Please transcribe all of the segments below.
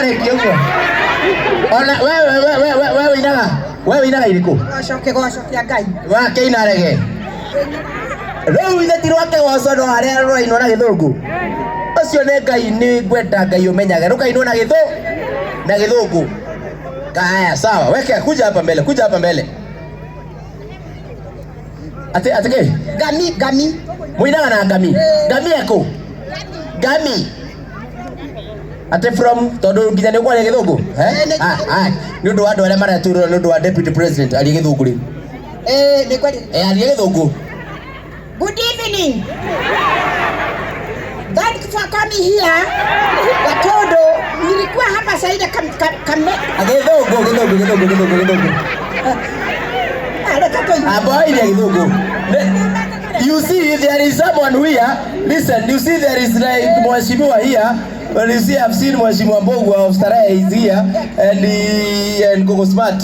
Warĩkia ũguo. Ona we we we we we we wĩinaga. We wĩinaga irĩkũ? Kĩgoco, kĩgoco kĩa Ngai. Wakĩina rege. Rĩu ithe ti rwa kĩgoco no harĩa rũrainwo na gĩthũngũ. Ũcio nĩ Ngai nĩ ngwenda Ngai ũmenyage. Rũkainwo na gĩthũ na gĩthũngũ. Haya, sawa. Weke kuja hapa mbele, kuja hapa mbele. Ati ati kĩ? Ngami, ngami. Mũinaga na ngami. Ngami ekũ? Ngami. Ati from tondũ nginya nĩ ũkwaria gĩthũngũ? Eh? Nĩ- Ah, ah. Nĩ ũndũ wa andũ arĩa maretũrũra nĩ ũndũ wa deputy president aria gĩthũngũ rĩu. Eh, nĩ kweli. Eh, aria gĩthũngũ. Good evening. Thank you for coming here. Watoto, nilikuwa hapa saida kam, kam, kam, Gĩthũngũ, gĩthũngũ, gĩthũngũ, gĩthũngũ, gĩthũngũ. Aboiria gĩthũngũ. You see, there is someone here. Listen, you see, there is like Mheshimiwa here. Well, you see, I've seen Mheshimiwa Mbogwa of Starehe is here, and he, and Gogo Smart.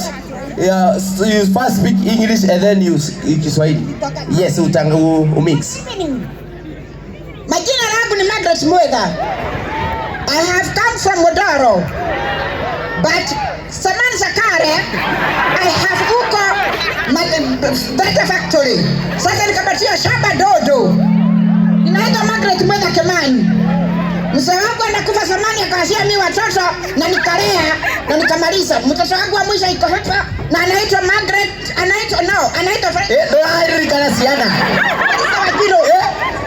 Yeah, so you first speak English and then you Kiswahili. Yes, utanga umix. Majina langu ni Margaret Mwega. I have come from Modoro. But zamani za kale I have huko Bata Factory. Sasa nikapatia shamba dodo. Ninaitwa Margaret Mwega Kimani. Mzee wangu anakufa zamani akaachia mi watoto na nikalea na nikamaliza. Mtoto wangu wa mwisho iko hapa na anaitwa Margaret, anaitwa no, anaitwa Eh, ndũraririkana ciana. Felista Wanjiru.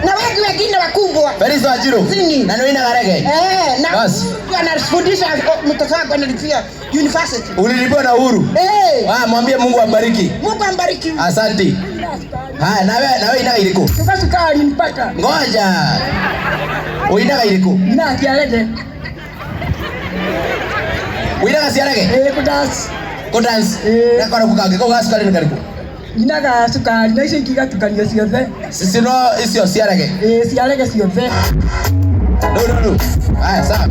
Na wengi wengine wakubwa. Felista Wanjiru. Zini. Na nĩũinaga reggae? Eh, na Bas. anafundisha mtoto wangu analipia university. Ulilipiwa na Uhuru? Eh, Ah, mwambie Mungu ambariki. Mungu ambariki. Asante. Haya, nawe nawe inaga irĩkũ? Tuka sukari mpaka Ngoja. Uinaga irĩkũ? na kiarege Uinaga cia reggae? eh kudas Kũ dance? Eh. Na karaku kangĩ kau ga cukari nĩ karĩkũ? inaga sukari na icio ingĩ igatukanio ciothe Cici no icio cia reggae. eh cia reggae ciothe. Rĩu rĩu rĩu. Haya, sawa.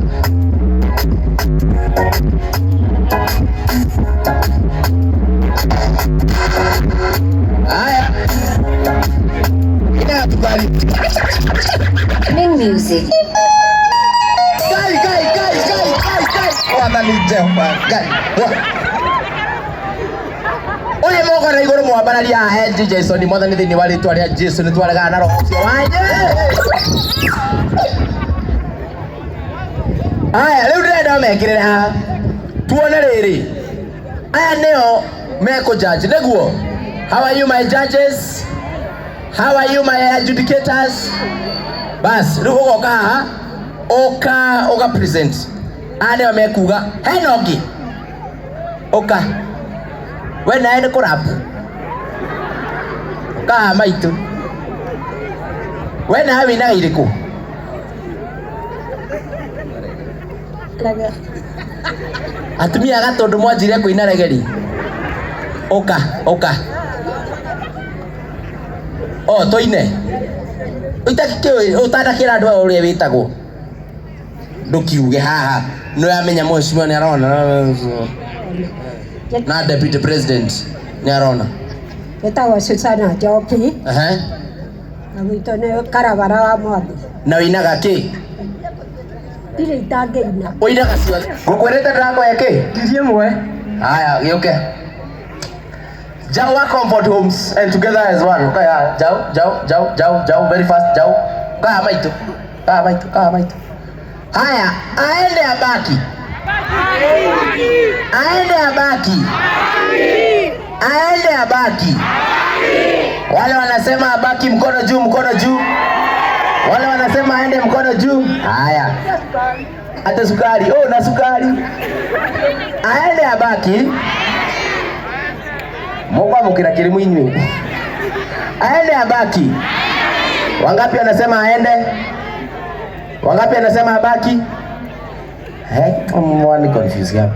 Haya. Inaga sukari. Ning music. Kai kai kai kai kai kai. Mwathani Jehova Ngai. Ũyũ moko na igũrũ mwambararia haha Jason mwathani thĩinĩ wa rĩtwa rĩa Jesu nĩ twaregana na roho ũcio wanye. Aya rĩu ndĩrenda mekĩrĩre haha tuone rĩrĩ aya nĩo mekũ judge nĩguo. How are you my judges? How are you my adjudicators? Bas rĩu ũgoka haha ũka ũga present aya nĩo mekuga hena ũngĩ ũka we nawe nĩ kũrapu ũka haha maitũ we nawe wĩinaga irĩkũ? Atumia a Gatũndũ mwanjire kũina regeri ũka ũka o tũine ũtakĩũĩ ũtanakĩra andũ aya ũrĩa wĩtagwo ndũkiuge haha nĩũramenya mheshimiwa nĩ arona na deputy president nĩ arona. Wĩtagwo Susana Njoki. Ehe. Na gwitũ nĩ Karabara wa Mwathi. Na wĩinaga kĩ? Ndirĩ itangĩina. Ũinaga ciothe ngũkwĩrĩte ndĩrakũhe kĩ? Ngiri ĩmwe. Haya, gĩũke. Jau wa Comfort Homes and together as one. Kaya, jau, jau, jau, jau, jau, very fast, jau. Kaya maitu. Kaya maitu, kaya maitu. Haya, aende abaki. Aende abaki. Aende abaki. Wale wanasema abaki mkono juu, mkono juu. Wale wanasema aende mkono juu. Haya. Hata sukari. Oh, na sukari. Aende abaki. Mukwamukira kirimu inyuĩ. Aende abaki. Wangapi anasema aende? Wangapi anasema abaki? Heck, mwani confuse hapa.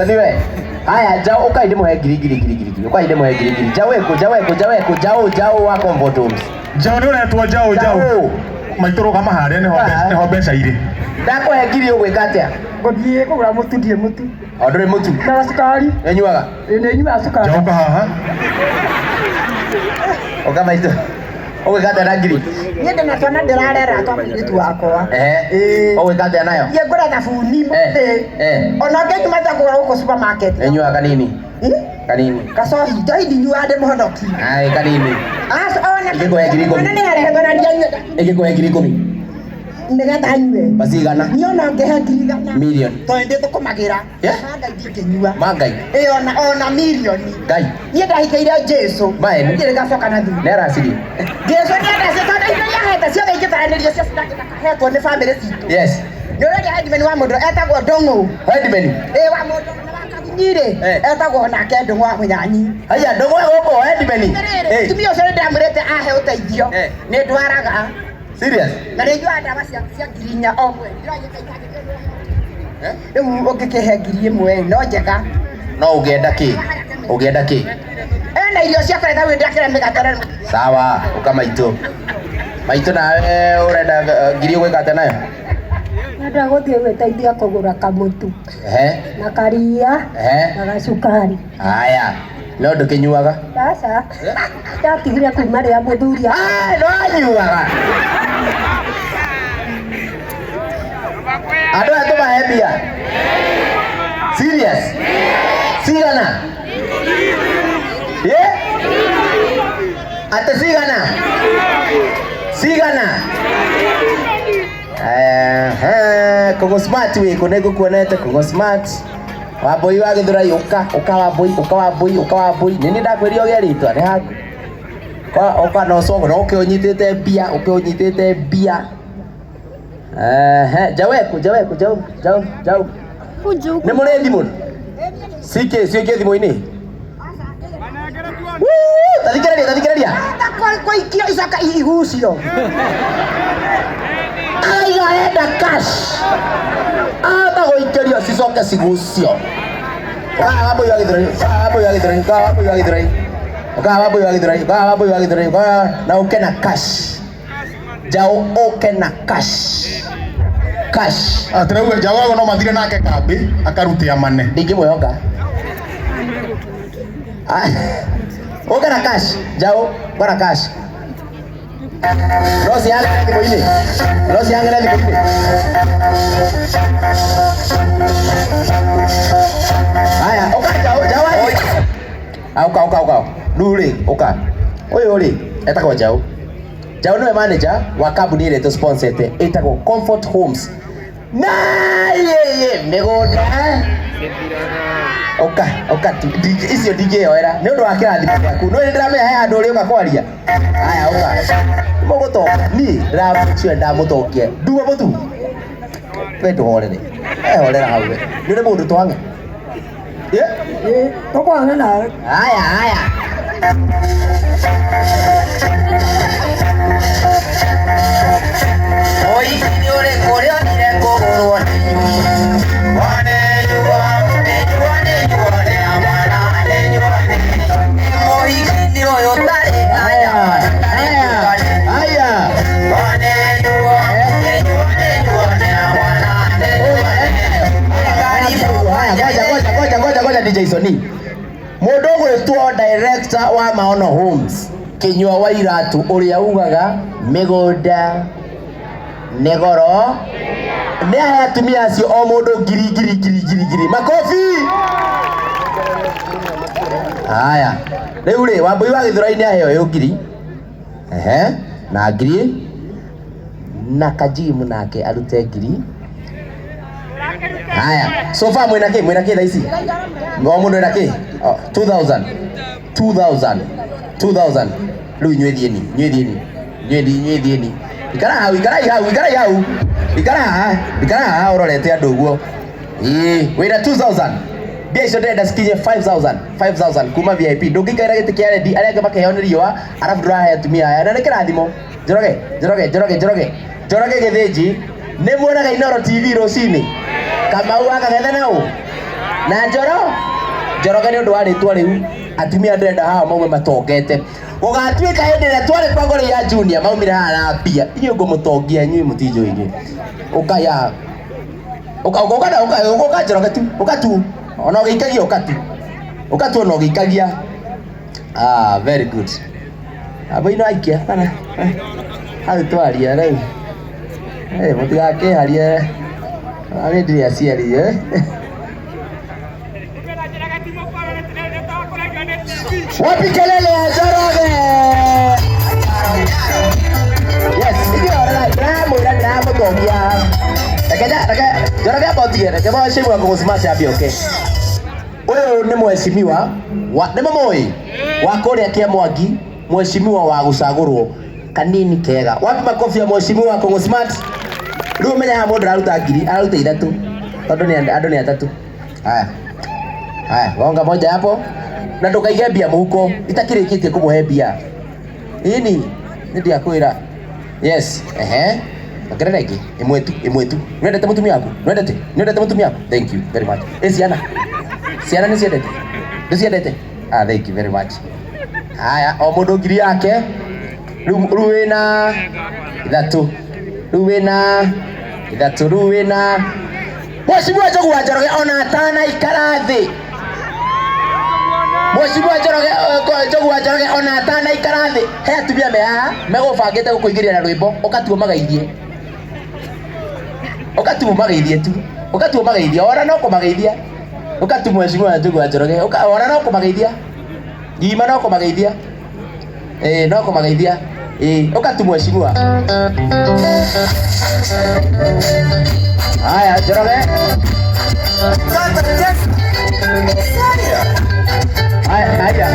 Soni we. Haya Njaũ ũkai ndĩmũhe ngiri ngiri ngiri ngiri ngiri. Ũkai ndĩmũhe ngiri ngiri. Njaũ ĩkũ, Njaũ ĩkũ, Njaũ ĩkũ, Njaũ, Njaũ wa Comfort Homes. Njaũ nĩ ũretwo Njaũ, Njaũ. Njaũ. Maitũ rũgama harĩa nĩho nĩho mbeca irĩ. Ndakũhe ngiri ũgwĩka atĩa? Ngũthiĩ kũgũra mũtu, ndirĩ mũtu. O ndũrĩ mũtu. Na cukari. Nĩnyuaga? Ĩ, nĩnyuaga cukari. Njaũ ũka haha. Ũka maitũ. Ũgwĩka atĩa na ngiri? Niĩ ndĩna twana ndĩrarera twa mũirĩtu wakwa. Ehe. Ũgwĩka atĩa nayo? Niĩ ngũre thabuni mũtĩ. Ona ngĩnyuma nja kũgũra gũkũ supermarket. Nĩnyuaga kanini. Kanini. Kacohi, njohi ndinyuaga ndĩ mũhonoki. Ai kanini. Aca ona. Ingĩkũhe ngiri ikũmi. Ona nĩarehetwo na ndianyua. Ingĩkũhe ngiri ikũmi. Nĩgetha nyue. Basi igana. Niĩ ona ngĩhe ngiri igana. Million. Tondũ ndĩthũkũmagĩra. Yeah. Ma Ngai ndingĩnyua. Ma Ngai. Ĩ ona ona mirioni. Ngai. Niĩ ndahikĩire Jesũ. Maeni. Ndirĩ ngacoka na thutha. Nĩ aracirie. Jesũ nĩendete tondũ indo iria ahete ciothe ingĩtaranĩrio cio citangĩhetwo nĩ bamĩrĩ citũ. Yes. Nĩ ũrĩa headman wa mũndũ etagwo Ndũng'ũ. Headman. Ĩ wa mũndũ na wa Kagunyirĩ etagwo nake Ndũng'ũ wa Mũnyanyi. Haya Ndũng'ũ e gũkũ headman. Atĩrĩrĩ, mũtumia ũcio nĩ ndĩramwĩrĩte ahe ũteithio. Nĩ ndwaraga. Serious? Na nĩ nyuaga ndawa cia ngiri inya o mweri. Rĩu ũngĩkĩhe ngiri ĩmwe no njega. No ũngĩenda kĩ? Ũngĩenda kĩ? Ena irio cia kũrĩa rĩu ndakĩra mĩgate na Sawa, ũka maitũ. Maitũ nawe ũrenda ngiri ũgwĩka atĩa nayo? Nyenda gũthiĩ gwĩteithia kũgũra kamũtu Ehe. na karia Ehe. na gacukari. Haya. No ndũkĩnyuaga? Aca, ndatigire kuma rĩrĩa mũthuri No anyuaga. Andũ aya tũmahe mbia? Serious? Cigana? Ye? Ate cigana? Cigana? Ehe, Kũgũ Smart wĩkũ nĩ ngũkuonete Kũgũ Smart. Wambũi wa Gĩthũrai ũka, ũka Wambũi, ũka Wambũi, ũka Wambũi. Nĩ niĩ ndakwĩrire ũgĩe rĩtwa nĩ haku. Kwa ũka na ũcoke na ũke ũnyitĩte mbia, ũke ũnyitĩte mbia. Ehe, Njaũ ĩkũ, Njaũ ĩkũ, Njaũ, Njaũ, Njaũ. Nĩ mũrĩ thimũ? CK ciĩkie thimũ-inĩ. Woo, tathikĩrĩria, tathikĩrĩria. Kũikio icoka igucio. Aiga enda cash. Ahota gũikĩrio cicoke cigucio. Ũkaga Wambũi wa Gĩthũrai, ũkaga Wambũi wa Gĩthũrai, ũkaga Wambũi wa Gĩthũrai. Ũkaga Wambũi wa Gĩthũrai, ũkaga Wambũi wa Gĩthũrai, ũkaga na ũke na cash. Njaũ ũke na cash. Cash. Atĩrauga Njaũ ago no mathire nake kambĩ akarute amane. Ndingĩmwĩhoka. Ũke na cash. Njaũ, ũka na cash. No cihang'ane thimũ-inĩ. No cihang'ane thimũ-inĩ. Haya, ũka Njaũ, Njaũ athiĩ. Ah, ũka, ũka, ũka. Rĩu rĩ, ũka. Ũyũ rĩ, etagwo Njaũ. Njaũ nĩwe manager wa kambuni ĩrĩa tũsponsete ĩtagwo Comfort Homes. Na yeye mĩgũnda. Ũka, ũka tu. Icio ndingĩyoera nĩ ũndũ wa kĩrathimo gĩaku. No nĩ ndĩramenya he handũ ũrĩũka kwaria. Haya, ũka. Mũgũtonga. Niĩ ndĩramũcio ndamũtongia. Nduma mũtu. We ndũhorere. Ehorera hau we. Nĩ ũrĩ mũndũ twang'e. Ye? Ĩ, tũkwang'e nawe. Haya, haya. Mũhiki nĩ ũrĩkũ ũrĩa onire kũgũrwo nĩ Mũhiki nĩ ũyũ ũtarĩ na nyama. Haya, haya. Ngoja, ngoja, ngoja, ngoja, ngoja DJ Sony. Mũndũ ũgwĩtwo director wa Maono Homes Kinyua wa Iratu ũrĩa ugaga mĩgũnda nĩ goro nĩ ahe atumia acio o mũndũ ngiri ngiri ngiri ngiri ngiri. Makobi. Haya, rĩu rĩ Wambũi wa Gĩthũrai nĩ aheo ĩyo ngiri. Ehe, na ngiri na Kajimu nake arute ngiri. Haya, so far mwĩna kĩ? Mwĩna kĩ thaa ici? O mũndũ ena kĩ? Oh, 2000. 2000. 2000. Rĩu inyuĩ thiĩni, inyuĩ thiĩni. Inyuĩ inyuĩ thiĩni. Ikara hau, ikarai hau, ikarai hau. Ikara haha, ikara haha ũrorete andũ ũguo. Ĩĩ, wĩna 2000. Mbia icio ndĩrenda cikinye 5000, 5000 kuma VIP. Ndũngĩikaira gĩtĩ kĩa rendi arĩa angĩ makĩheo nĩ riũa, arabu ndũrahe atumia aya. Na nĩ kĩrathimo. Njoroge, Njoroge, Njoroge, Njoroge. Njoroge Gĩthĩnji. Nĩ muonaga Inooro TV rũcinĩ? Kamau wa Kang'ethe na ũ? Na Njoroge nĩ ũndũ wa rĩtwa rĩu atumia ndĩrenda haha maume matongete. Gũgatuĩka hĩndĩ ĩrĩa twarĩ kwa ngoro ya Junior maumire haha na mbia. Inyuĩ ngũmũtongia inyuĩ mũtinjũĩ inyuĩ. Ũkai haha. Ũka ũka ũka ũka ũka Njoroge tu. Ũka tu. Ona ũgĩikagia ũka tu. Ũka tu ona ũgĩikagia. Ah, very good. Abo ino aikia kana hau twaria rĩu. Eh, mũtigakĩharie. Arĩ ndirĩ aciari eh. Wapi kelele ya Njoroge? Yes, inyuĩ ora ndĩramwĩra ndĩramũtongia. Reke reke Njoroge amba ũtige, reke mheshimiwa kũgũsmash ambe oke. Ũyũ nĩ mheshimiwa wa nĩ mũmũĩ wa kũrĩa Kĩamwangi, mheshimiwa wa gũcagũrwo kanini kega. Wapi makofi ya mheshimiwa Kũng'ũ Smart? Rĩu ũmenye haha mũndũ araruta ngiri, araruta ithatũ tondũ nĩ andũ nĩ atatũ. Haya. Haya, gonga moja hapo na ndũkaige mbia mũhuko itakĩrĩkĩtie kũmũhe mbia. Ini nĩ ndiakwĩra. Yes, ehe. Ongerera ĩngĩ, ĩmwe tu, ĩmwe tu. Nĩwendete mũtumia waku? Nĩwendete? Nĩwendete mũtumia waku? Thank you very much. Ĩ ciana? Ciana nĩ ciendete? Nĩ ciendete? Ah, thank you very much. Haya, o mũndũ ngiri yake. Rĩu rĩu wĩna ithatũ. Rĩu wĩna ithatũ. Rĩu wĩna Mheshimiwa Njogu wa Njoroge ona atanaikara thĩ. Mheshimiwa Njoroge Njogu wa Njoroge ona atanaikara thĩ. He atumia me haha megũbangĩte gũkũingĩria na rwĩmbo ũkatua mageithie. Ũkatua mageithie tu. Ũkatua mageithie. Ona no kũmageithia. Ũkatua Mheshimiwa Njogu wa Njoroge. Ona no kũmageithia. Ngima no kũmageithia. Ĩĩ no kũmageithia. Ĩĩ ũkatua mheshimiwa. Haya Njoroge. Haya haya.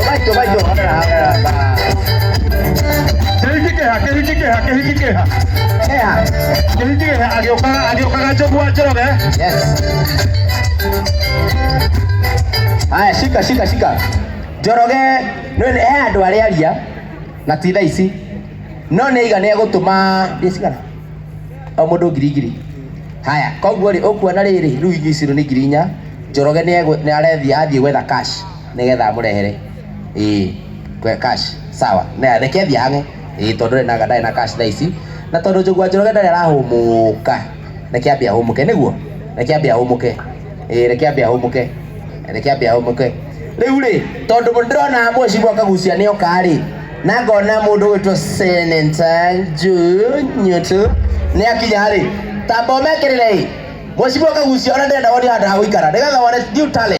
Baito baito. Onera onera. Kĩhiki kĩha, kĩhiki kĩha, kĩhiki kĩha. Kĩha. Kĩhiki kĩha agĩũkaga agĩũkaga Njogu wa Njoroge. Yes. Haya, shika shika shika. Njoroge nĩ he andũ arĩa aria na ti thaa ici no nĩ aiga nĩ egũtũma mbia cigana o mũndũ ngiri ngiri. Haya, koguo rĩ ũkuona rĩrĩ rĩu inyuĩ ici nĩ ngiri inya. Njoroge nĩ arethiĩ athiĩ gwetha cash nĩgetha amũrehere. Ĩĩ, kwe cash. Sawa. Na reke athiĩ hang'e. Ĩĩ tondũ ndarĩ na cash thaa ici. Na tondũ Njogu wa Njoroge ndarĩ arahũmũka. Reke ambe ahũmũke nĩguo? Reke ambe ahũmũke. Ĩĩ reke ambe ahũmũke. Reke ambe ahũmũke. Rĩu rĩ tondũ ndĩrona mheshimiwa Kagucia nĩ oka rĩ na ngona mũndũ ũgwĩtwo Senator Njunyutu nĩ akinya rĩ tamba ũmekĩrĩre ĩ mheshimiwa Kagucia ona ndĩrenda wone handũ ha gũikara nĩgetha wone new talent.